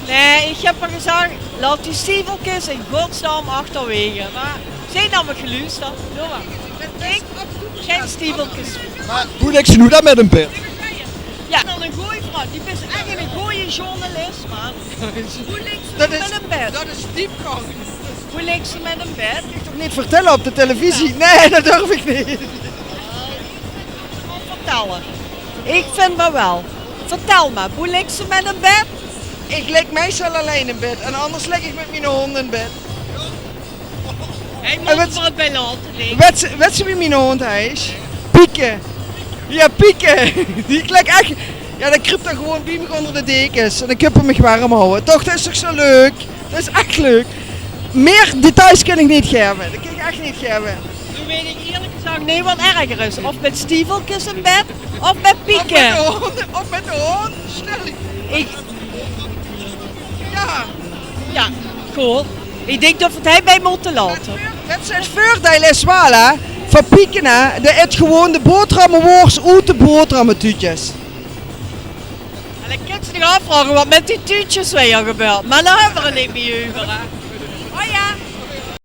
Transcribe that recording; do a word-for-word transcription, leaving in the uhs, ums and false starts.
Nae, ich höb al gezag, laot die stievelkes in godsnaam achterwege. Mer ze höbbe allemaol geluusterd. Doe mer. Ich, gein stievelkes. Mer boe ligks se noe dan mit in bed? Jao, dan ein gooj vrouw. Doe bis ech eine gooje journalis, man. Boe ligks se mit in bed? Det is diepgang. Boe ligks se mit in bed? Ich toch neet vertèlle op de televisie? Nae, det durf ich neet. Vertèlle. Ich vinj van waal. Vertèl mer, boe ligks se mit in bed? Ich lig meistal allein in bed en anders lig ich mit miene hóndj in bed. Hae mót d'r waat bie laote, dink ich. Wèts se, wèts se wie miene hóndj heet? Pieke. Jao, Pieke. Die lik ech, jao, dae kruup dan gewoon bie mich ónger de dekes. En dan kin ich mich werm haoje. Toch, det is toch zo leuk? Det is ech leuk. Mier details kin ich neet gaeve. Det kin ich ech neet gaeve. Noe weit ich ierlik gezag neet waat erger is. Of mit stievelkes in bed, of mit Pieke. Of mit de hóndj, of mit de hóndj. Stel ich. Ich, jao. Jao, cool. Ich dink det v'r 't hiebie mótte laote. Det is 't veurdeil is waal, hè, van Pieke, hè. Dae eet gewoon de boterhamme woors oet de boterhammetuutjes. En dan kins se dich aafvraoge waat mit die tuutjes weer gebeurt. Mer dao höbbe v'r 't neet mie euver, hè.